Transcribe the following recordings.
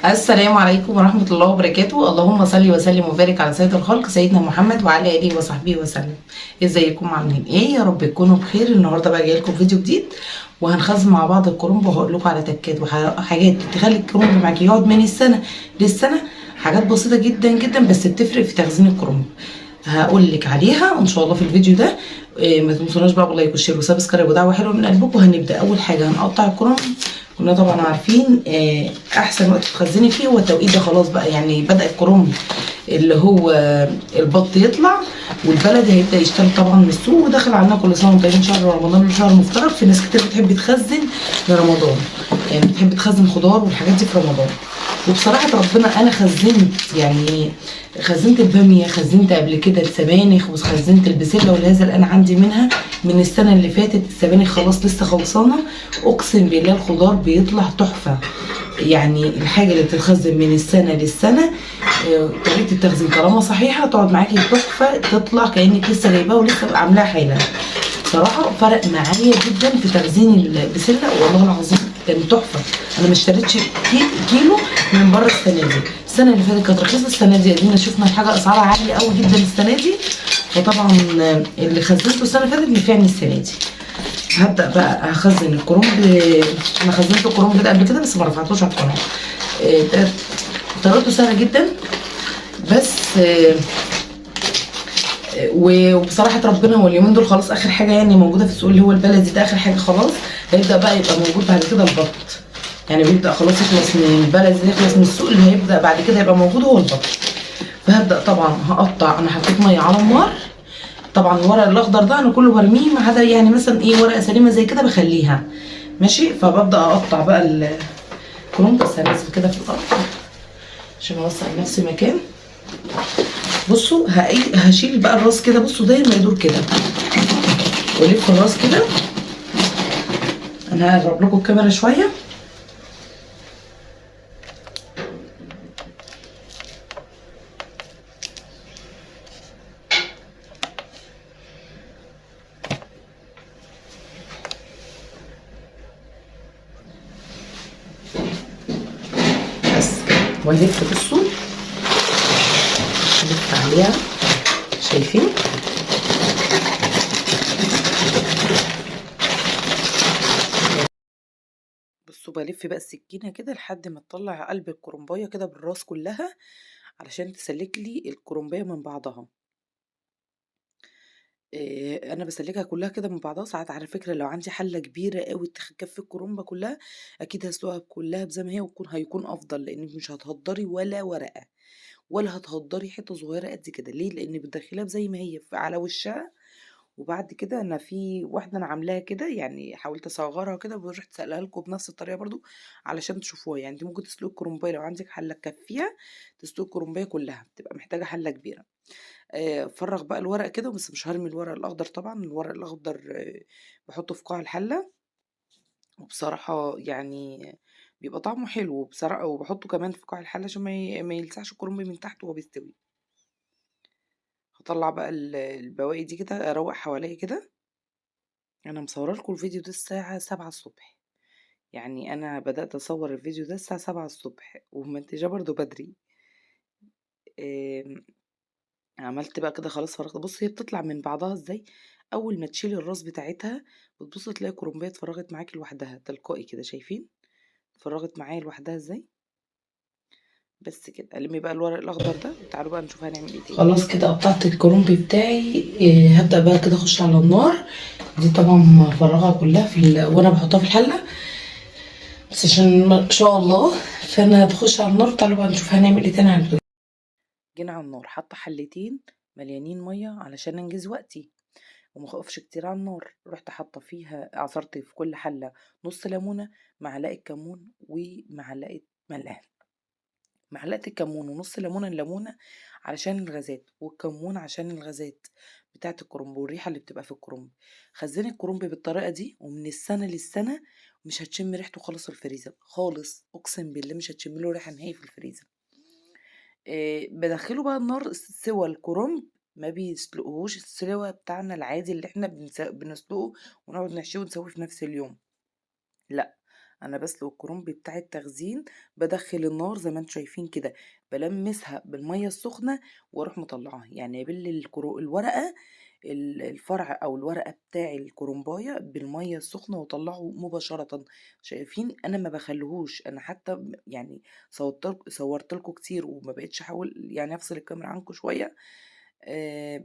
السلام عليكم ورحمة الله وبركاته. اللهم صل وسلم وبارك على سيد الخلق سيدنا محمد وعلى آله وصحبه وسلم. ازيكم عاملين ايه؟ يا رب تكونوا بخير. النهارده بقى جاي لكم فيديو جديد وهنخزن مع بعض الكرنب، وهقول لكم على تكات وحاجات تخلي الكرنب معاكي يقعد من السنة للسنة. حاجات بسيطة جدا جدا بس بتفرق في تخزين الكرنب، هقول لك عليها ان شاء الله في الفيديو ده. ما تنسوناش بقى بال like وال share و subscribe ودعوة حلوة من قلبكم. هنبدا اول حاجة هنقطع الكرنب. كنا طبعا عارفين احسن وقت تخزني فيه هو التوقيت ده، خلاص بقى يعني بدا الكرنب اللي هو البط يطلع والبلدي هيبدا يشتغل طبعا من السوق، ودخل عنا كل سنة وانتم طيبين شهر رمضان شهر مفترض. في ناس كتير بتحب تخزن لرمضان، يعني بتحب تخزن خضار والحاجات دي في رمضان. وبصراحة ربنا انا خزنت، يعني خزنت الباميه، خزنت قبل كده السبانخ، وخزنت البسله والهزل انا عندي منها من السنة اللي فاتت. السبانخ خلاص لسه خلصانه، اقسم بالله الخضار بيطلع تحفة. يعني الحاجة اللي بتتخزن من السنة للسنة طريقه التخزين طالما صحيحه تقعد معاكي تحفة، تطلع كانك لسه جايباها ولسه عاملاها حالا. صراحة فرق معايا جدا في تخزين البسله والله العظيم كان تحفة. انا ما اشتريتش كيلو من بره السنة دي، السنة اللي فاتت كانت رخيصة، السنة دي ادينا شفنا الحاجة اسعارها عالية قوي جدا السنة دي. فطبعا اللي خزنته السنة اللي فاتت نفعني السنة دي. هبدا بقى هخزن الكرنب. انا خزنت الكرنب ده قبل كده بس ما رفعتوش على القناة. طريقته سهلة جدا بس وبصراحة ربنا هو اليومين دول خلاص اخر حاجة يعني موجودة في السوق اللي هو البلدي ده اخر حاجة خلاص. هيبدا بقى يبقى موجود بعد كده البط، يعني بيبدا خلاص يخلص من البلدي يخلص من السوق، اللي هيبدا بعد كده يبقى موجود هو البط. فهبدا طبعا هقطع، انا حطيت مية على النار. طبعا الورق الاخضر ده انا كله برميه ما عدا يعني مثلا ايه ورقة سليمة زي كده بخليها ماشي. فببدا اقطع بقى الكرنب، بس هنزل كده في الارض عشان اوسع لنفسي مكان. بصوا هشيل بقى الراس كده، بصوا داير ما يدور كده، والف الراس كده. انا هقرب لكم الكاميرا شوية. بس والف، بصوا الف عليها، شايفين؟ بصوا بلف بقى السكينة كده لحد ما تطلع قلب الكرنبايه كده بالراس كلها علشان تسلك لي الكرنبايه من بعضها. انا بسلكها كلها كده من بعضها. ساعات على فكرة لو عندي حله كبيرة قوي تكفي الكرنبه كلها اكيد هسلقها كلها زي ما هي، هيكون افضل، لانك مش هتهدري ولا ورقة ولا هتهدري حتة صغيرة قد كده. ليه؟ لان بتدخليها زي ما هي على وشها. وبعد كده انا في واحدة انا عاملاها كده، يعني حاولت اصغرها كده ورحت سالها لكم بنفس الطريقة برضو علشان تشوفوها. يعني انت ممكن تسلقي الكرنبايه لو عندك حله تكفيها، تسلقي الكرنبايه كلها، بتبقى محتاجه حله كبيرة. فرغ بقى الورق كده، بس مش هرمي الورق الاخضر طبعا. الورق الاخضر بحطه في قاع الحلة، وبصراحة يعني بيبقى طعمه حلو بصراحة، وبحطه كمان في قاع الحلة عشان ما يلسعش الكرنب من تحت وهو بيستوي. هطلع بقى البواقي دي كده، اروق حواليا كده. انا مصوره لكم الفيديو ده الساعة 7 الصبح، يعني انا بدات اصور الفيديو ده الساعة 7 الصبح ومنتجاه برضو بدري. عملت بقى كده خلاص فرغت. بص هي بتطلع من بعضها ازاي، اول ما تشيلي الراس بتاعتها بتبصي تلاقي الكرنبايه اتفرغت معاكي لوحدها تلقائي كده، شايفين اتفرغت معايا لوحدها ازاي؟ بس كده. المي بقى الورق الاخضر ده وتعالوا بقى نشوف هنعمل ايه تاني. خلاص كده قطعت الكرنب بتاعي. هبدأ بقى كده اخش على النار. دي طبعا مفرغها كلها في وانا بحطها في الحلة بس عشان ما شاء الله. فانا بخش على النار، تعالوا بقى نشوف هنعمل ايه تاني على البوتاجاز. جينا على النار، حاطه حلتين مليانين مية علشان انجز وقتي وما اقفش كتير على النار. رحت حاطه فيها، عصرت في كل حله نص ليمونه، معلقه كمون، ومعلقة ملح. معلقه الكمون ونص ليمونه، الليمونه علشان الغازات والكمون عشان الغازات بتاعه الكرنب والريحه اللي بتبقى في الكرنب. خزني الكرنب بالطريقة دي ومن السنة للسنة مش هتشم ريحته خالص في الفريزر خالص، اقسم بالله مش هتشم له ريحه نهائي في الفريزر. بدخله بقى النار سوى الكرنب، ما بيسلقهوش السوا بتاعنا العادي اللي احنا بنسلقه ونقعد نحشيه ونسويه في نفس اليوم، لا انا بسلق الكرنب بتاع التخزين، بدخل النار زي ما انتم شايفين كده، بلمسها بالمية السخنة واروح مطلعاها. يعني ابل الورقة الفرع او الورقة بتاع الكرنبايه بالمية السخنة واطلعه مباشرة. شايفين انا ما بخليهوش، انا حتى يعني صورت لكم كتير وما بقتش احاول يعني افصل الكاميرا عنكم شوية،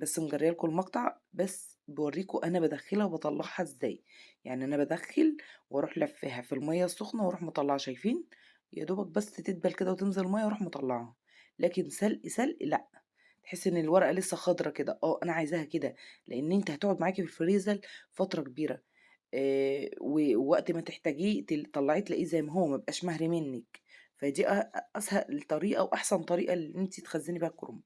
بس مجريه لكم المقطع، بس بوريكم انا بدخلها وبطلعها ازاي. يعني انا بدخل واروح لفاها في المية السخنة واروح مطلعها، شايفين يا دوبك بس تدبل كده وتنزل المية واروح مطلعها. لكن سلق سلق لا، تحس ان الورقة لسه خضرة كده. انا عايزاها كده لان انت هتقعد معاكي في الفريزر فترة كبيرة، ووقت ما تحتاجيه تطلعيه تلاقيه زي ما هو، ما بقاش مهري منك. فدي اسهل طريقه واحسن طريقه اللي انت تخزني بيها الكرنب.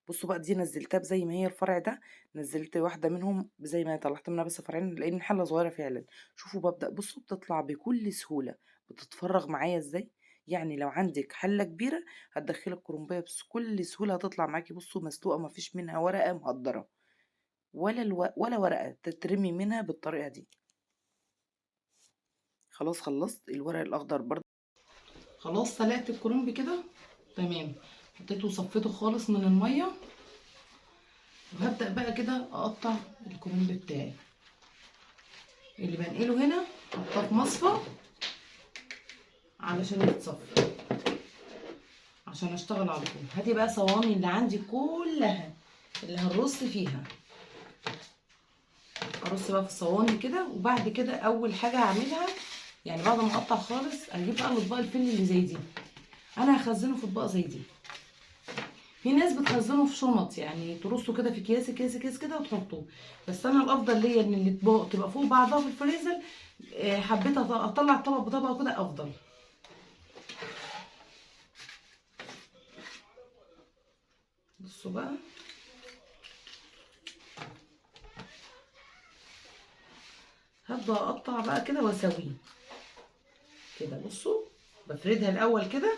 بصوا بقى دي نزلتها زي ما هي، الفرع ده نزلت واحدة منهم زي ما هي، طلعت منها بس فرعين لان الحلة صغيرة فعلا. شوفوا ببدا، بصوا بتطلع بكل سهولة، بتتفرغ معايا ازاي. يعني لو عندك حله كبيرة هتدخلي الكرنبايه بكل سهولة هتطلع معاكي. بصوا مسلوقة ما فيش منها ورقة مهدره ولا ورقة تترمي منها بالطريقة دي. خلاص خلصت الورق الاخضر برضه. خلاص سلقت الكرنب كده تمام، حطيته وصفيته خالص من المية، وهبدأ بقى كده اقطع الكرنب بتاعي اللي بنقله هنا، احطه في مصفى علشان يتصفى عشان اشتغل على طول. هاتي بقى صواني اللي عندي كلها اللي هنرص فيها، ارص بقى في الصواني كده. وبعد كده اول حاجة هعملها يعني بعد ما اقطع خالص هجيب بقى الاطباق الفل اللي زي دي، انا هخزنه في اطباق زي دي. في ناس بتخزنه في شنط، يعني ترصه كده في اكياس اكياس اكياس كده وتحطوه، بس انا الافضل ليا ان الاطباق تبقى فوق بعضها في الفريزر. حبيت اطلع الطبق بطبقه كده افضل. بصوا بقى هبدا اقطع بقى كده واسويه كده. بصوا بفردها الاول كده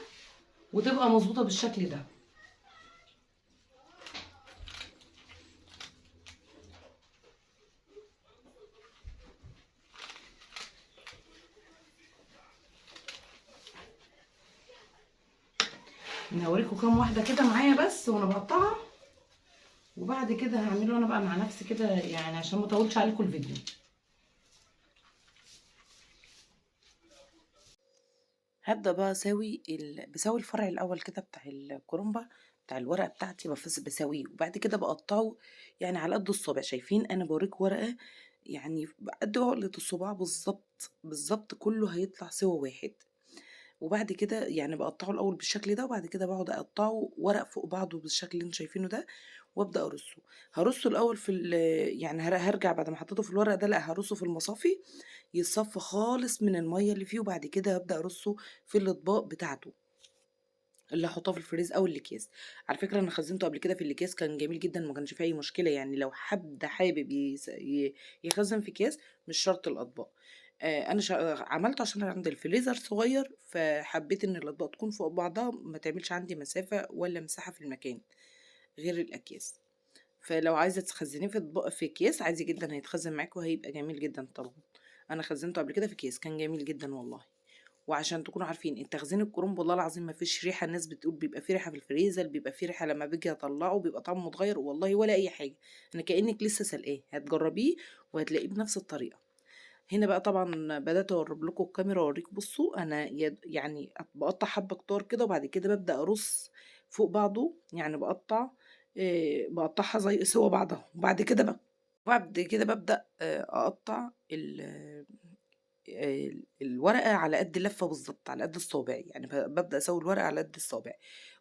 وتبقى مظبوطة بالشكل ده. انا هوريكم كام واحدة كده معايا بس وانا بقطعها، وبعد كده هعمله انا بقى مع نفسي كده يعني عشان ما اطولش عليكم الفيديو. هبدا بقى اساوي بساوي الفرع الاول كده بتاع الكرنبه بتاع الورقة بتاعتي، بساويه وبعد كده بقطعه يعني على قد الصابع. شايفين انا بوريكم ورقة يعني قد عقله الصباع بالظبط بالظبط، كله هيطلع سوا واحد. وبعد كده يعني بقطعه الاول بالشكل ده، وبعد كده بقعد اقطعه ورق فوق بعضه بالشكل اللي انتم شايفينه ده، وابدا ارصه. هرصه الاول في يعني هرجع بعد ما حطيته في الورق ده، لا هرصه في المصافي يتصفى خالص من المية اللي فيه، وبعد كده هبدا ارصه في الاطباق بتاعته اللي هحطها في الفريز او الاكياس. على فكرة انا خزنته قبل كده في الاكياس كان جميل جدا، ما كانش فيه اي مشكلة. يعني لو حد حابب يخزن في اكياس مش شرط الاطباق. انا عملته عشان عند الفريزر صغير، فحبيت ان الاطباق تكون فوق بعضها ما تعملش عندي مسافة ولا مساحة في المكان غير الاكياس. فلو عايزه تخزنيه في اطباق في اكياس عادي جدا هيتخزن معاك وهيبقى جميل جدا. طبعا انا خزنته قبل كده في اكياس كان جميل جدا والله. وعشان تكونوا عارفين التخزين الكرنب والله العظيم ما فيش ريحه. الناس بتقول بيبقى في ريحه في الفريزر، بيبقى في ريحه لما باجي اطلعه بيبقى طعمه متغير، والله ولا اي حاجة، انا كانك لسه سلقاه، هتجربيه وهتلاقيه بنفس الطريقة. هنا بقى طبعا بدات اقرب لكم الكاميرا واوريكم. بصوا انا يعني بقطع حبه كتار كده، وبعد كده ببدا ارص فوق بعضه، يعني بقطعها زي سوا بعضها، وبعد كده بقى بعد كده ببدا اقطع الورقة على قد اللفة بالظبط، على قد الصابع، يعني ببدا اسوي الورقة على قد الصابع.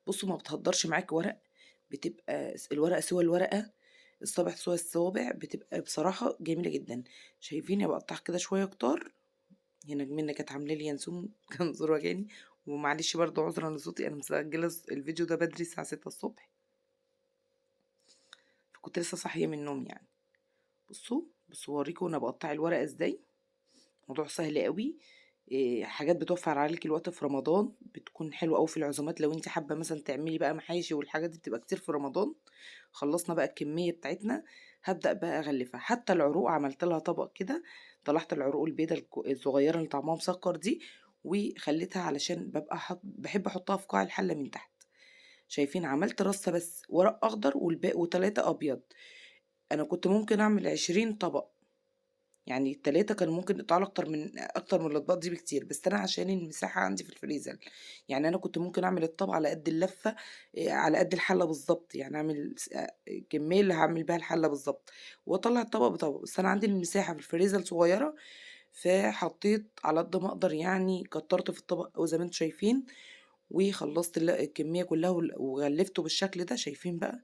بصوا ما بتهدرش معاك ورق، بتبقى الورقة سوى الورقة، الصابع سوى الصوابع، بتبقى بصراحة جميلة جدا. شايفين يا بقطع كده شوية كتار. هنا منى كانت عامله لي ينسون كان زور وجاني، ومعلش برضو عذرا لصوتي، انا مسجله الفيديو ده بدري الساعة 6 الصبح، فكنت لسه صاحية من النوم يعني. بصوا اوريكم انا بقطع الورقة ازاي، موضوع سهل قوي. حاجات بتوفر عليك الوقت في رمضان، بتكون حلوة قوي في العزومات لو انت حابة مثلا تعملي بقى محاشي والحاجات دي بتبقى كتير في رمضان. خلصنا بقى الكمية بتاعتنا، هبدا بقى اغلفها. حتى العروق عملت لها طبق كده، طلعت العروق البيضة الصغيرة اللي طعمها مسكر دي وخليتها علشان ببقى بحب احطها في قاع الحلة من تحت. شايفين عملت رصه بس ورق اخضر والباقي و3 ابيض. انا كنت ممكن اعمل 20 طبق، يعني ال3 كان ممكن يقطعوا اكتر من الاطباق دي بكتير، بس انا عشان المساحة عندي في الفريزر، يعني انا كنت ممكن اعمل الطبق على قد اللفة، على قد الحلة بالظبط، يعني اعمل الكمية اللي هعمل بيها الحلة بالظبط واطلع الطبق بطبق، بس انا عندي المساحة في الفريزر صغيرة، فحطيت على قد ما اقدر، يعني كترت في الطبق أوي زي ما انتم شايفين، وخلصت الكمية كلها وغلفته بالشكل ده. شايفين بقى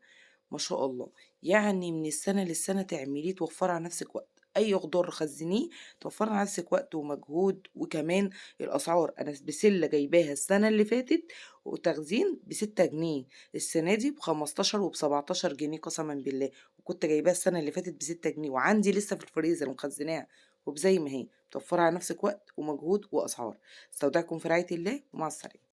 ما شاء الله، يعني من السنة للسنة تعمليه توفري على نفسك وقت. اي خضار خزنيه توفري على نفسك وقت ومجهود. وكمان الاسعار، انا بسلة جايباها السنة اللي فاتت وتخزين ب6 جنيه، السنة دي ب15 وب17 جنيه قسما بالله، وكنت جايباها السنة اللي فاتت ب6 جنيه وعندي لسه في الفريزر ومخزناها وبزي ما هي. توفري على نفسك وقت ومجهود واسعار. استودعكم في رعاية الله ومع السلامة.